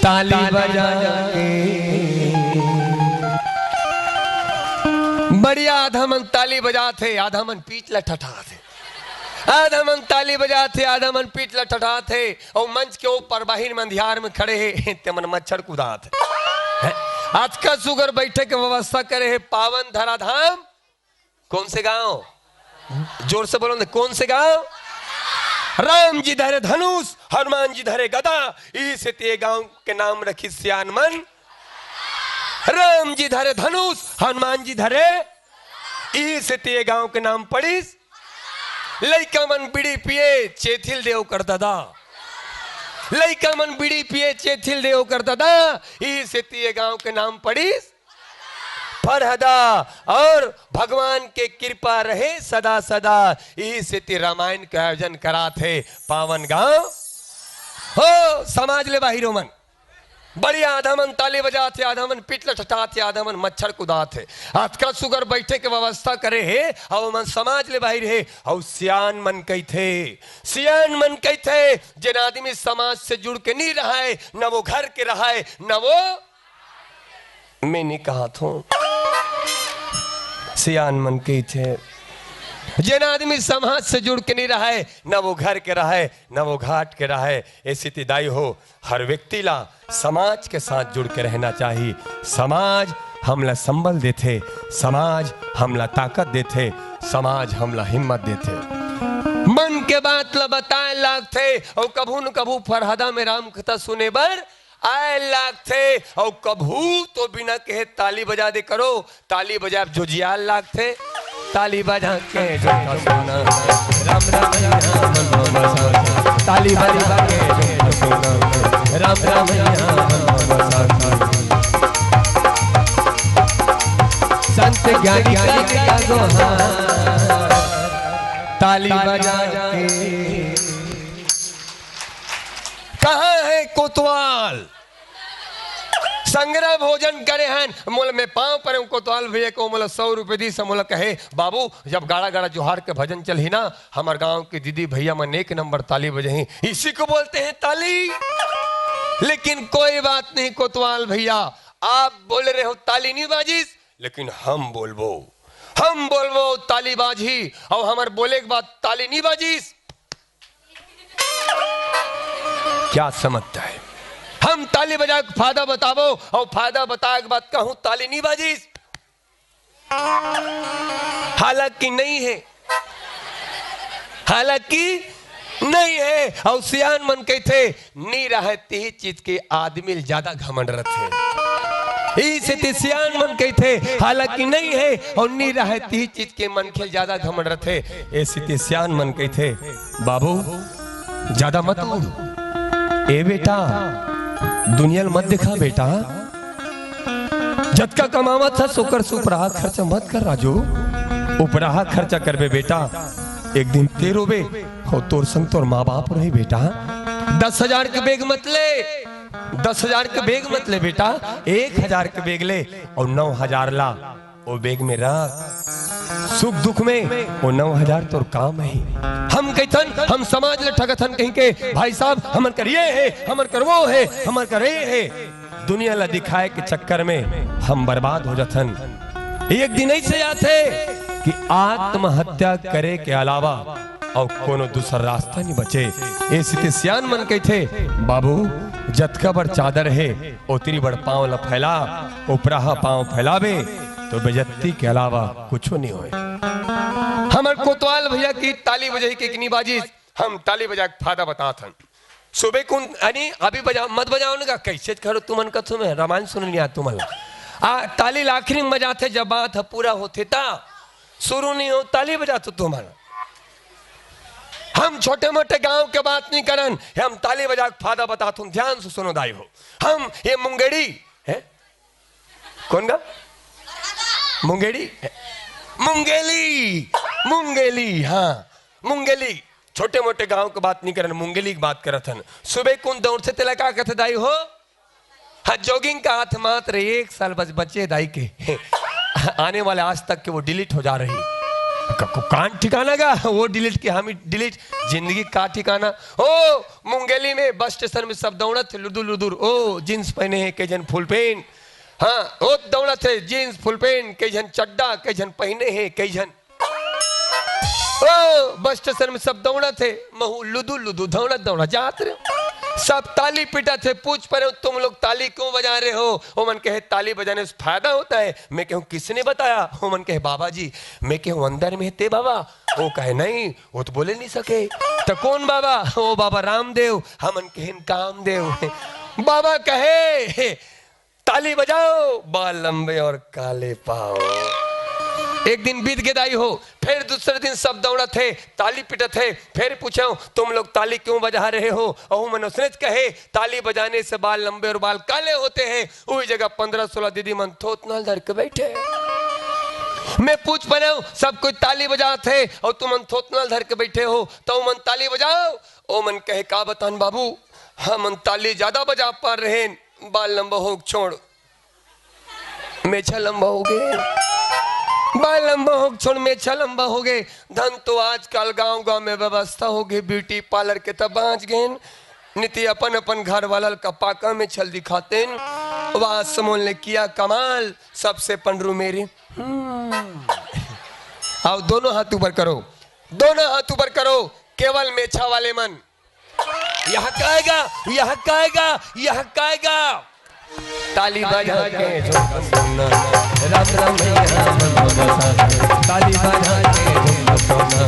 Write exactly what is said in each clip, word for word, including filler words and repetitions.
ताली बजा के। बढ़िया, आधा मन ताली बजात हे, आधा मन पीठ ल ठठात हे। आधा मन ताली बजात हे, आधा मन पीठ ल ठठात हे। अउ मंच के ऊपर बाहिर में अंधियार में खड़े हे, ते मन मच्छर कुदात हे। हैं? अतका सुघर बैठे के व्यवस्था करे हे पावन धराधाम। कौन से गांव? जोर से बोलो ना, कौन से गांव? राम जी धरे धनुष, हनुमान जी धरे गदा, इही सेती ये गांव के नाम रखिस सियान मन। राम जी धरे धनुष, हनुमान जी धरे, इही सेती ये गांव के नाम पड़िस। लइका मन बीड़ी पिए, चेथिल देव कर ददा। लइका मन बीड़ी पिए, चेथिल देव कर ददा, इही सेती ये गांव के नाम पड़िस फरहदा। और भगवान के कृपा रहे सदा सदा, इही सेती रामायण के आयोजन करात हे पावन गांव। हो समाज ले बाहिर हो मन, बढ़िया, आधा मन ताली बजात हे, आधा मन पीठ ल ठठात हे, आधा मन मच्छर कुदात हे। अतका सुघर बैठे के व्यवस्था करे हे, अउ मन समाज ले बाहिर हे, अउ सियान मन कहिथे, सियान मन कहिथे, जेन आदमी समाज से जुड़ के नी रहय, न वो घर के रहय, न वो मैं नी कहत हूँ। सियान मन कहिथे, जेन आदमी समाज से जुड़ के नी रहय, न वो घर के रहय, न वो घाट के रहय, ए सेती दाई हो, हर व्यक्ति ला समाज के साथ जुड़ के रहना चाही। समाज हमला संबल देथे, समाज हमला ताकत देथे, समाज हमला हिम्मत देथे। मन के बात ला बताए लागथे, अउ कभू न कभू फरहदा में राम कथा सुने बर आए लागथे, अउ कभू तो बिना कहे ताली बजा दे करो। ताली बजाब जोजियाल लागथे। ताली बजा के झुमका सुना, राम राम भैया मन बसा। ताली बजा के झुमका सुना, राम राम भैया मन बसा। संत ज्ञानी का किया गोहार, ताली बजा के। कहाँ है कोतवाल? संग्रह भोजन करे हन, मोला मैं पाँव परे हूँ कोतवाल भैया के, मोला सौ रुपये दिस, मोला कहे, "बाबू, जब गाड़ा गाड़ा जोहार के भजन चलही ना, हमर गांव के दीदी भैया मन एक नंबर ताली बजही।" इसी को बोलते हैं ताली। लेकिन कोई बात नहीं कोतवाल भैया, आप बोल रहे हो ताली नहीं बाजिस, लेकिन हम बोलबो, हम बोलबो ताली बाजही, अउ हमर बोले के बाद ताली नहीं बाजिस, क्या समझता है? हम ताली बजा के फायदा बताबो, अउ फायदा बताए के बाद कहूं ताली नहीं बाजिस, हालांकि नहीं है, हालांकि नहीं है। अउ सियान मन कहिथे, नी रहय तिही चीज के आदमी ल ज्यादा घमंड रथे। इही सेती सियान मन कहिथे, हालांकि नहीं है, अउ नी रहय तिही चीज के मनखे ल ज्यादा घमंड रथे। ए सेती सियान मन कहिथे, बाबू, ज्यादा मत उड़। ए बेटा, दुनिया ल मत देखा बेटा। जतका कमावत हस, ओकर से उपराहा खर्चा मत कर राजू। उपराहा खर्चा करबे बेटा, एक दिन ते रोबे, अउ तोर संग तोर माँ बाप रही बेटा। दस हजार के बेग मत ले, दस हजार के बेग मत ले बेटा, एक हजार के बेग ले, अउ नौ हजार ला ओ बेग में रख। सुख दुख में ओ नौ हजार तोर काम आही। हम कहिथन, हम समाज ल ठगथन कहिके, भाई साहब, हमर कर ये हे, हमर कर वो हे, हमर कर ये हे। दुनिया ल दिखाए के चक्कर में हम बर्बाद हो जाथन। एक दिन ऐसे आथे कि आत्महत्या करे के अलावा अउ कोनो दूसर रास्ता नहीं बचे। ए सेती सियान मन कहिथे, बाबू, जतका बड़ चादर हे, ओतरी बड़ पाँव ल फैला, उपराहा पाँव फैलाबे, तो बेजत्ती के अलावा कुछो नहीं होय। हमर कोतवाल भैया के ताली बजही के कि नहीं बाजिस, हम ताली बजा के फायदा बतात हन। सुबे कुन, अनी, अभी बजाओ, मत बजाओ ना, कैसे करो तुमन कथो में, रामायण सुन लिया तुमन ला। आ, ताली ला आखिरी में बजाथे, जब बात ह पूरा होथे ता, शुरू नहीं हो, ताली बजा तो तुमन। हम छोटे मोटे गांव के बात नहीं करन, हम ताली बजा के फायदा बतात हूं, ध्यान से सुनो दाई हो। हम ये मुंगेड़ी, है? कौन गा? मुंगेड़ी? मुंगेली, मुंगेली, हाँ, मुंगेली। छोटे मोटे गांव के बात नहीं करन, मुंगेली के बात करत हन। सुबे कुन दौड़थे तेला का कथे दाई हो? हाँ, jogging का हाथ मात्र एक साल बस बचे दाई के। आने वाले आज तक के वो delete हो जा रही। क-, क-, कान ठिकाना गा, वो डिलीट के हम डिलीट। जिंदगी का ठिकाना। ओ, मुंगेली में बस स्टेशन में सब दौड़त हे लुदुर लुदुर। ओ, जींस पहने हे कई झन, फुल पैंट। हाँ, ओ दौड़त हे जींस फुल पैंट, कई झन चड्डा, कई झन पहने हे कई झन। ओ, बस स्टेशन में सब दौड़त हे, महू लुदुर लुदुर दौड़त दौड़त जात रहे। सब ताली पीटत हे, पूछ परे हूँ, "तुम लोग ताली क्यों बजा रहे हो?" ओमन कहे, "ताली बजाने से फायदा होता है।" मैं कहूँ, "किसने बताया?" ओमन कहे, "बाबा जी।" मैं कहूँ, "अंदर में हे ते बाबा?" ओ कहे, "नहीं, वो तो बोले नहीं सके।" "तो कौन बाबा?" "ओ बाबा रामदेव।" हमन कहेन, "कामदेव।" बाबा कहे, "ताली बजाओ, बाल लंबे और काले पाओ।" एक दिन बीत गे दाई हो, फिर दूसरे दिन सब दौड़त हे, ताली पीटत हे, फिर पूछे हूँ, "तुम लोग ताली क्यों बजा रहे हो?" अहू मन उसने कहे, "ताली बजाने से बाल लंबे और बाल काले होते हैं।" उही जगह पन्द्रह सोलह दीदी मन थोथना ल धर के बैठे। मैं पूछ परे हूँ, "सब कोई ताली बजात हे और तुमन थोथना ल धर के बैठे हो, तो मन ताली बजाओ।" ओ मन कहे, "का बतान बाबू, हमन ताली ज्यादा बजा पा रहे, बाल लंबा होग छोड़, मेछा लंबा होगे, बाल लंबा होग छोड़, मेछा लंबा होगे।" धन तो आजकल गांव गांव में व्यवस्था होगे, ब्यूटी पार्लर के, तब बांच गेन। नीति अपन अपन घर वाला ल कपाका में छल दिखातेन। वाह समोन ले किया कमाल, सबसे पंडरू मेरे। हम्म। आओ दोनों हाथ ऊपर करो, दोनों हाथ ऊपर करो, केवल मेछा वाले मन। यहाँ काएगा, यहाँ काएगा, यहाँ काएगा। ताली बजा के झूम सोना, राम राम भैया मन बसा। ताली बजा के झूम सोना,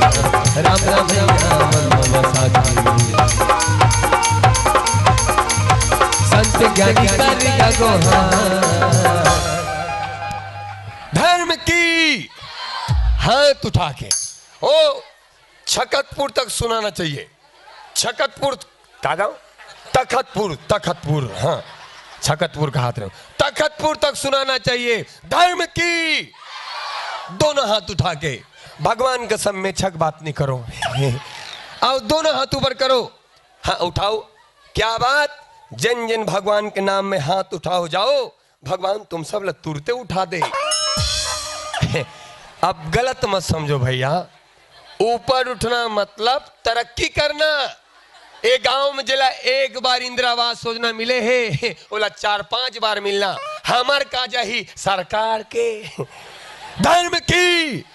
राम राम भैया मन बसा। संत ज्ञानी कर गोहार। धर्म की हाथ उठा के, ओ, छकतपुर तक सुनाना चाहिए। छकतपुर, का गाँव? तखतपुर, तखतपुर, हाँ, छकतपुर कहात रहे हो। तखतपुर तक सुनाना चाहिए। धर्म की दोनों हाथ उठा के, भगवान कसम मेछा के बात नहीं करो। आओ, दोनों हाथ ऊपर करो। हाँ, उठाओ। क्या बात, जिन जिन भगवान के नाम में हाथ उठाओ जाओ, भगवान तुम सब ल तुरते उठा दे। अब गलत मत समझो भैया, ऊपर उठना मतलब तरक्की करना। ए गांव में जेला एक बार इंदिरा आवास योजना मिले हे, ओला चार पांच बार मिलना। हमर का जाही सरकार के। धर्म की,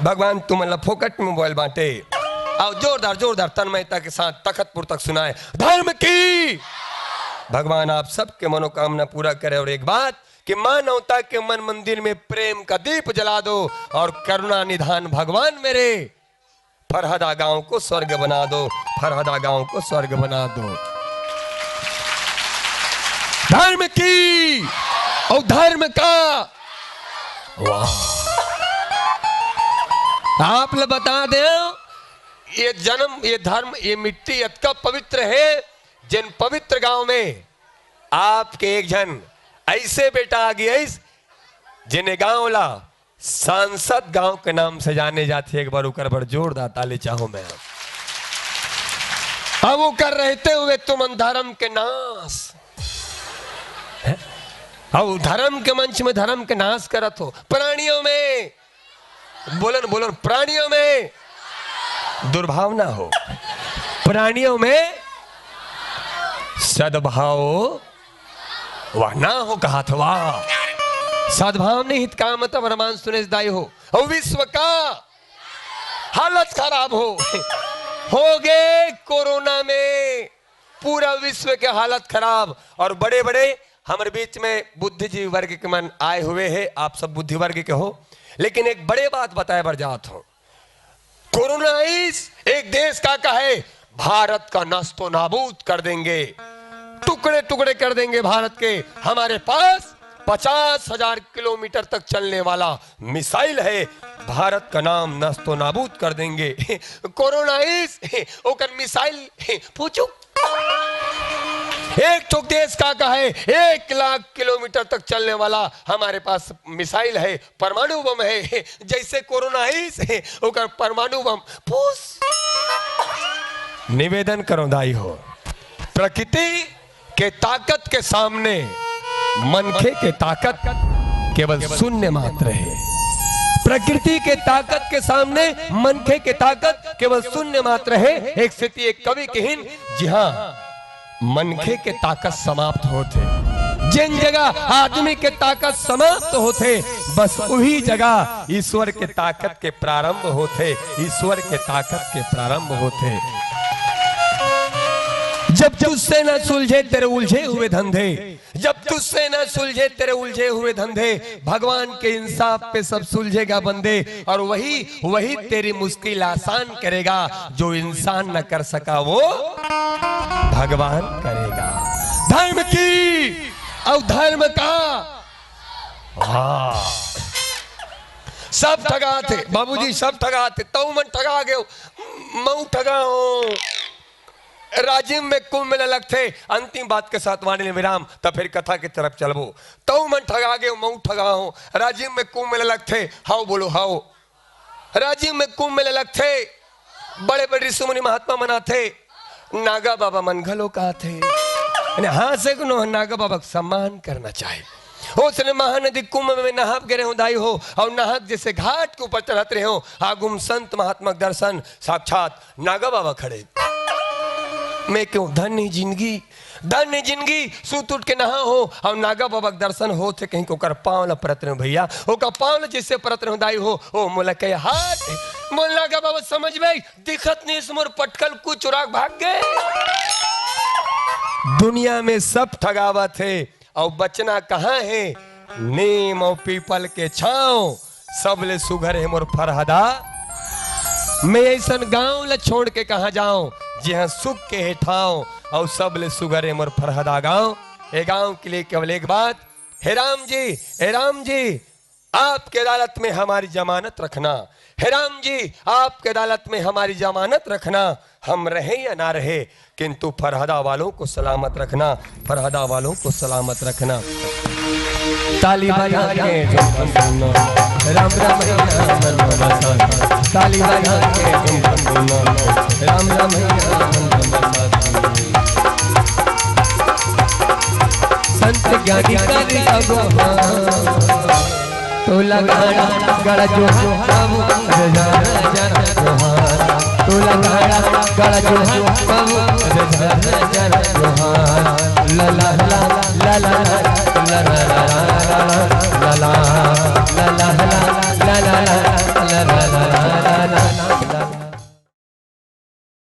भगवान तुमन ला फोकट में बोल बांटे। आओ, जोरदार, जोरदार तन्मयता के साथ तखतपुर तक सुनाए। धर्म की, भगवान आप सबके मनोकामना पूरा करे। और एक बात कि मानवता के मन मंदिर में प्रेम का दीप जला दो और करुणा निधान भगवान मेरे, फरहदा गांव को स्वर्ग बना दो, फरहदा गांव को स्वर्ग बना दो। धर्म की और धर्म का। वाह, आप ल बता दे, ये जन्म, ये धर्म, ये मिट्टी इतका पवित्र है, जिन पवित्र गांव में आपके एक झन ऐसे बेटा आ गया, इस जिने गांव ला सांसद गांव के नाम से जाने जाथे। एक बार ओकर बर जोरदार ताली चाहूं मैं। अब ओकर रहते हुए तुमन धर्म के नाश, हैं? अब धर्म के मंच में धर्म के नाश करत हो। प्राणियों में, बोलन, बोलन, प्राणियों में दुर्भाव ना हो, प्राणियों में सद्भाव वाह, ना हो कहात हो, वाह। सद्भाव नहीं हित काम तब रमान सुनेश दाई हो। और विश्व का हालत खराब हो, हो गए कोरोना में पूरा विश्व के हालत खराब। और बड़े-बड़े हमर बीच में बुद्धिजीवी वर्ग के मन आए हुए हैं, आप सब बुद्धि वर्ग के हो, लेकिन एक बड़े बात बताए बर जात हो। कोरोना इस एक देश का, का है, भारत का नस्तो नाबूद कर देंगे, टुकड़े टुकड़े कर देंगे भारत के। हमारे पास पचास हजार किलोमीटर तक चलने वाला मिसाइल है, भारत का नाम नस्तो नाबूद कर देंगे। कोरोना इस ओकर मिसाइल पूछू, एक ठोक देश का, का है, एक लाख किलोमीटर तक चलने वाला हमारे पास मिसाइल है, परमाणु बम है। जैसे कोरोना है, ओकर परमाणु बम फूस। निवेदन करो दाई हो, प्रकृति के ताकत के सामने मनखे के ताकत केवल शून्य मात्र है। प्रकृति के ताकत के सामने मनखे के ताकत केवल शून्य मात्र हे। एक सेती एक कवि कहिन, जिहाँ मनखे के ताकत समाप्त होथे, जेन जगह आदमी के ताकत समाप्त होथे, बस उही जगह ईश्वर के ताकत के प्रारंभ होथे, ईश्वर के ताकत के प्रारंभ होथे। जब तुझसे न सुलझे तेरे उलझे हुए धंधे, जब तुझसे न सुलझे तेरे उलझे हुए धंधे, भगवान के इंसाफ पे सब सुलझेगा बंदे, और वही, वही तेरी मुश्किल आसान करेगा। जो इंसान न कर सका वो भगवान करेगा। धर्म की और धर्म का, हाँ, सब ठगाथे बाबूजी, सब ठगाथे। तऊ मन ठगा गेव, मऊ ठगा हों। राजिम में कुंभ मेला लगथे। अंतिम बात के साथ वाणी ले विराम, त फिर कथा के तरफ चलबो। तऊ मन ठगा गेव, मऊ ठगा हों। राजिम में कुंभ मेला लगथे, हव बोलो हव। राजिम में कुंभ मेला लगथे, बड़े बड़े ऋषि मुनि महात्मा मन आथे, नागा बाबा मन घलो आथे। यानी हाँ से कोनो नागा बाबा के सम्मान करना चाही। ओसने महानदी कुंभ में नहाब गे रहेंव दाई हो, अउ नहा के जइसे घाट के ऊपर चढ़त रहेंव, आगू म संत महात्मा के दर्शन, साक्षात नागा बाबा खड़े। मैं केहेंव धन्य जिनगी, धन्य जिनगी, सुत उठ के नहाहूं अउ नागा बाबा के दर्शन होत हे कहिके ओकर पांव ल परत रहेंव भइया, ओकर पांव ल जइसे परत रहेंव दाई हो, ओ मोला कहे हाथ, मोला नागा बाबा समझ में दिखत नइ हे, मोर पटकल कुछ चुरा के भाग गे। दुनिया में सब ठगावत हे, अउ बचना कहाँ हे? नीम अउ पीपल के छांव, सबले सुघर हे मोर फरहदा। मैं अइसन गांव ल छोड़ के कहाँ जांव, जिहां सुख के हे ठांव, अउ सबले सुघर हे मोर फरहदा गांव। ए गांव के लिए केवल एक बात, हे राम जी, हे राम जी, आपके अदालत में हमारी जमानत रखना। हे राम जी, आपके अदालत में हमारी जमानत रखना, हम रहें या ना रहें, किंतु फरहदा वालों को सलामत रखना, फरहदा वालों को सलामत रखना। ताली बजा के झूम झूम, राम रमैया मन में बसा। ताली बजा के झूम झूम, राम रमैया मन में बसा। संत ज्ञानी कर सब, तोला गाड़ा गाड़ा जोहार बाबू, रे जाना जाना जोहार। तोला गाड़ा गाड़ा जोहार बाबू, रे जाना जाना जोहार। ला ला ला, ला ला ला, ला ला ला, ला ला ला, ला ला ला, ला ला ला, ला ला ला।